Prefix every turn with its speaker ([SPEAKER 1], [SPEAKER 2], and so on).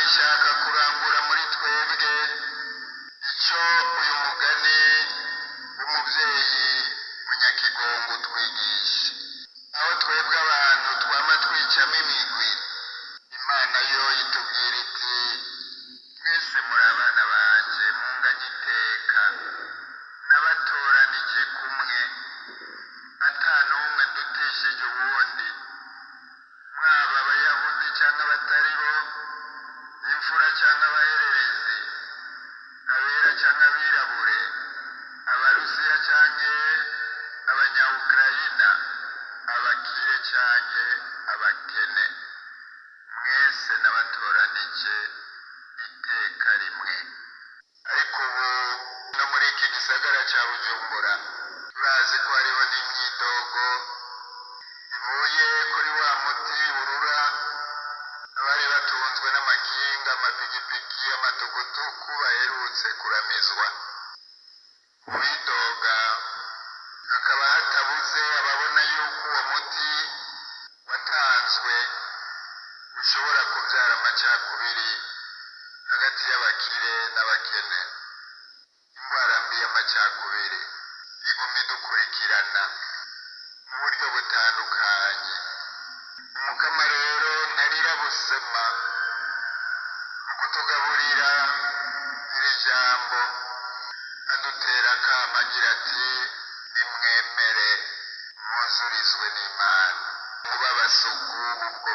[SPEAKER 1] Ishaka kurangura muri twebwe icyo uyu mugani w'umubyeyi munyakigongo utwigisha. Aho twebwe abantu twama twicamo imigwi, Imana yo itubwira iti: "Mwese muri abana banje, munganye iteka, nabatoranije kumwe, ata n'umwe ndutishije uwundi, mwaba Abayahudi cyangwa abatari bo, imfura cyangwa abahererezi, abera cyangwa abirabure, Abarusiya cyangwa Abanyawukrayina, abakire cyangwa abakene, mwese nabatoranije iteka rimwe." Ariko ubu no muri iki gisagara cya Bujumbura turazi ko hariho n'imyidogo ivuye kuri wa muti urura. Abari batunzwe n'amakinga, amapikipiki, amatukutuku baherutse kuramizwa. Uwidoga hakaba hatabuze ababona yuko uwo muti watanzwe ushobora kubyara amacakubiri hagati y'abakire n'abakene. Indwara mbi y'amacakubiri iguma idukurikirana mu buryo butandukanye. Umukama rero ntarira busema mu kutugaburira iri jambo, adutera akamo agira ati: "Nimwemere mwuzurizwe n'Imana, mube abasuku b'ubwo